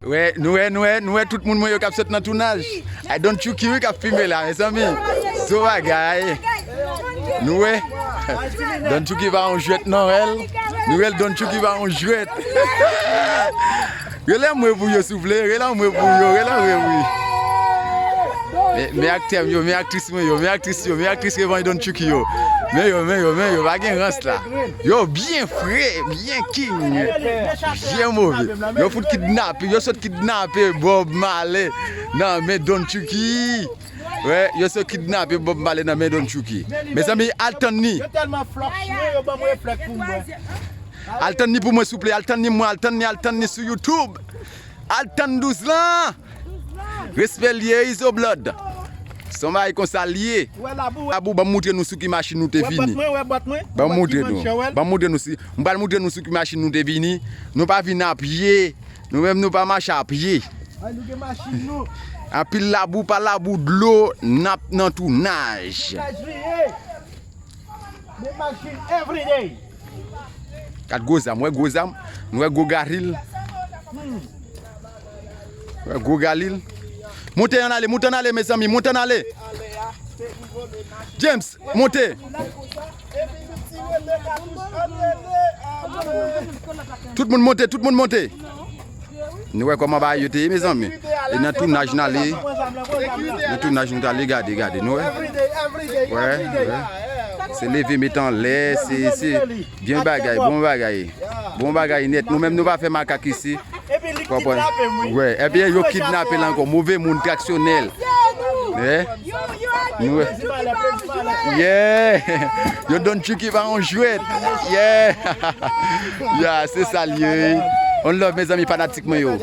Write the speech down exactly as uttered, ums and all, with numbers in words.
Wè, nou wè, nou wè, nou wè tout moun mwen yo k ap sot nan tounaj. Ay, Don Chucky wi k ap filme la, mezanmi. Zo bagay. Nou wè. Don Chucky pa yon jwèt non, wè l. Nou wè l, Don Chucky pa yon jwèt. Rele anmwe pou yo, souple. Rele anmwe pou yo. Rele anmwe wi. Men, men aktè m yo, men aktris mwen yo, men aktris yo, men aktris revanj Don Chucky yo. Men yo, men yo, men yo, pa gen rans la. Yo byen fre, byen king, byen move. Yo fout kidnape, yo sot kidnape Bob Marley nan men Don Chucky. Wè, yo sot kidnape Bob Marley nan men Don Chucky. Mezanmi, al tann ni. Yo tèlman flòk chye, yo ban m reflèk pou m bwè. Al tann ni pou mwen, souple. Al tann ni mwen, al tann ni, al tann ni sou YouTube. Al tann douz lan. Respè l ye, Izo Blood. Se yon bagay konsa l ye. Ou wè labou, wè. Labou, ban m moutre nou sou ki machin nou te vini. Wè bòt mwen, wè bòt mwen. Ban m moutre nou. Ban m moutre nou si. M pral moutre nou sou ki machin nou te vini. Nou pa vin a pye. Nou menm nou pa mache a pye. Ay, nou gen machin nou. Anpil labou, pa labou, dlo, n ap nan tounaj. Tounaj li ye. Men machin everyday. Gad gwo zam, wè gwo zam, nou wè gwo galil. Wè gwo galil. Monte ann ale, monte ann ale, mezanmi, monte ann ale. James, monte. Tout moun monte, tout moun monte. Nou wè kòman bagay yo te ye, mezanmi. E nan tounaj n ale. Nan tounaj nou t ale, gade, gade, nou wè. Wè, wè. Se leve met anlè, se, se byen bagay, bon bagay. Bon bagay nèt. Nou menm nou pa fè makak isi. Konprann? Wè, epi yo kidnape l ankò. Move moun, traksyonè l. Wè. Nou wè. Yeah. Yo Don Chucky pa yon jwèt. Yeah. Ya, se sa l ye. On love, mezanmi, fanatik mwen yo.